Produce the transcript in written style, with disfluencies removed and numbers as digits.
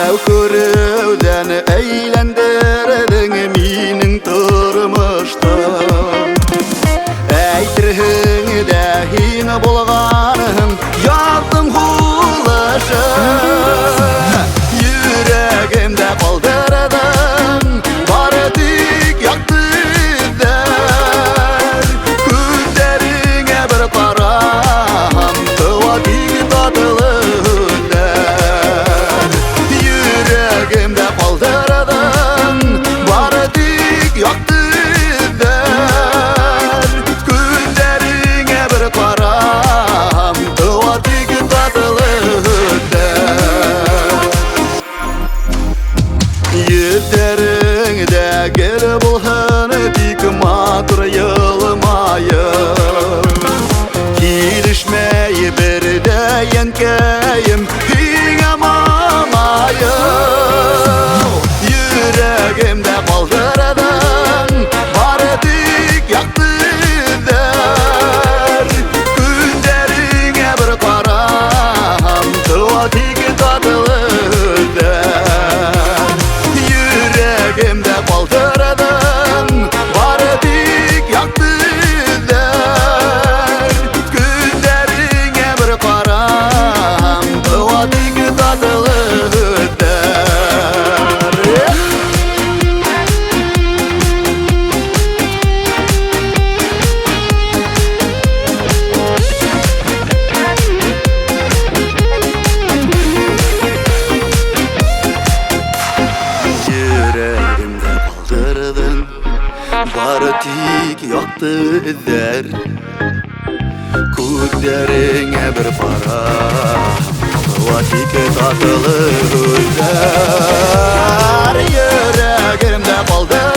Тәү күреүҙән әйләндерҙең минең тормошто. Әйтерһең дә һин булғанһың яҙҙың һулышы. Йөрәгемдә ҡалдырҙың бары тик яҡты эҙҙәр. Күҙҙәреңә бер ҡараһам, тыуа тик татлы һүҙҙәр. Йөрәгемдә ҡалдырҙың бары тик яҡты эҙҙәр. Күҙҙәреңә бер ҡараһам, тыуа тик татлы һүҙҙәр. Йөҙҙәреңдә гел булһын бик матур йылмайып. Килешмәй бер ҙә йәнкәйем һиңә моңайып. Йөрәгемдә ҡалдырҙың бары тик яҡты эҙҙәр. Күҙҙәреңә бер ҡараһам, тыуа тик татлы һүҙҙәр. Йөрәгемдә ҡалдырҙың бары тик яҡты эҙҙәр. Күҙҙәреңә бер ҡараһам, тыуа тик татлы һүҙҙәр. Эх! Йөрәгемдә ҡалдырҙың бары тик яҡты эҙҙәр. Күҙҙәреңә бер ҡараһам, тыуа тик татлы һүҙҙәр. Йөрәгемдә ҡалдырҙың